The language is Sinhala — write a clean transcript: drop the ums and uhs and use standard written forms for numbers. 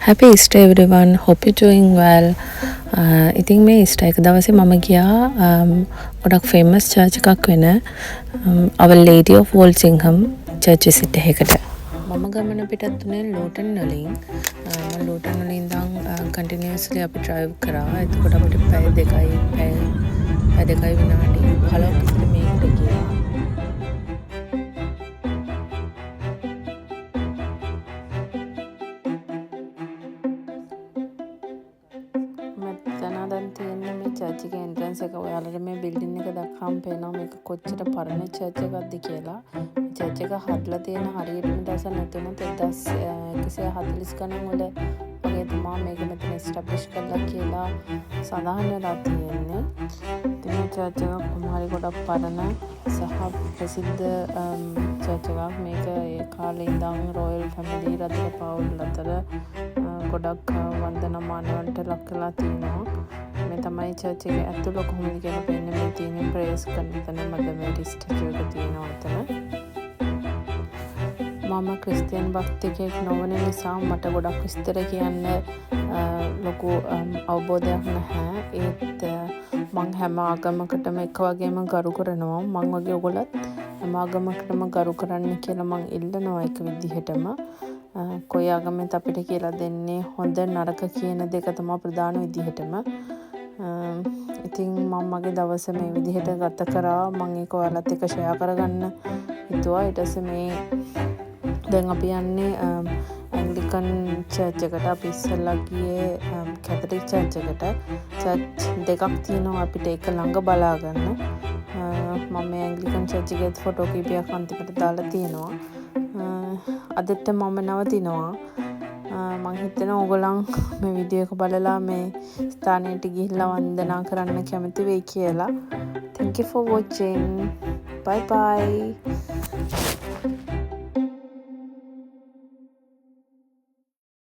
Happy Easter, everyone. Hope you're doing well. ඉතින් මේ ඊස්ටර් එක දවසේ මම ගියා ගොඩක් ෆේමස් චර්ච් එකක් වෙන Our Lady of Walsingham church visit එකකට. මම ගමන පිටත් වුණේ ලෝටන් වලින්. මම ලෝටන් වලින් ඉඳන් කන්ටිනියස්ලි අපි ඩ්‍රයිව් කරා. එතකොට අපිට පැය 2යි පැය පැය 2යි විනාඩි 15ක් විතර මේකට ගියා. මෙතන දැන් තියෙන්නේ මේ චර්ච් එකේ එන්ට්‍රන්ස් එක. ඔයාලට මේ බිල්ඩින් එක දැක්කම පේනවා මේක කොච්චර පරණ චර්ච් එකක්ද කියලා. චර්ච් එක හදලා තියෙන හරියටම දවස නැති වුණත් 1140 ගණන් වල වගේ තමා මේක මෙතන එස්ටැබ්ලිෂ් කරලා කියලා සඳහන් වෙලා තියෙන්නේ. ඉතින් මේ චර්ච් එක කොහොම හරි ගොඩක් පරණ සහ ප්‍රසිද්ධ චර්ච් එකක්. මේක ඒ කාලේ ඉඳන් රොයල් ෆැමිලි, රදළ පවුල් අතර ගොඩක් වන්දනාමාන වලට ලක් වෙලා තියෙනවා. මේ තමයි චර්ච් එකේ ඇතුළ කොහොමද කියලා පේන්නේ. මේ තියෙන්නේ ප්‍රේයර්ස් කරන තැන. මදර් මේරි ස්ටැචු එක තියෙනවා එතන. මම ක්‍රිස්තියානි භක්තිකයෙක් නොවන නිසා මට ගොඩක් විස්තර කියන්න ලොකු අවබෝධයක් නැහැ. ඒත් මං හැම ආගමකටම එක වගේම ගරු කරනවා. මං වගේ ඔයගොල්ලත් හැම ආගමකටම ගරු කරන්න කියලා මං ඉල්ලනවා එක විදිහටම. කොයි ආගමෙත් අපිට කියලා දෙන්නේ හොඳ නරක කියන දෙක තමයි ප්‍රධාන විදිහටම. ඉතින් මං මගේ දවස මේ විදිහට ගත කරා. මං ඒක ඔයාලත් එක්ක ෂෙයා කරගන්න හිතුවා. ඊට පස්සේ මේ දැන් අපි යන්නේ ඇන්ග්ලිකන් චර්ච් එකට. අපි ඉස්සෙල්ලා ගියේ කැතලික් චර්ච් එකට. චර්ච් දෙකක් තියෙනවා අපිට එක ළඟ බලා ගන්න. මම මේ ඇන්ග්ලිකන් චර්ච් එකේත් ෆොටෝ කීපයක් අන්තිමට දාලා තියෙනවා. අදට මම නවතිනවා. මං හිතනවා ඕගොල්ලන් මේ වීඩියෝ එක බලලා මේ ස්ථානයට ගිහිල්ලා වන්දනා කරන්න කැමති වෙයි කියලා. Thank you for watching. Bye bye.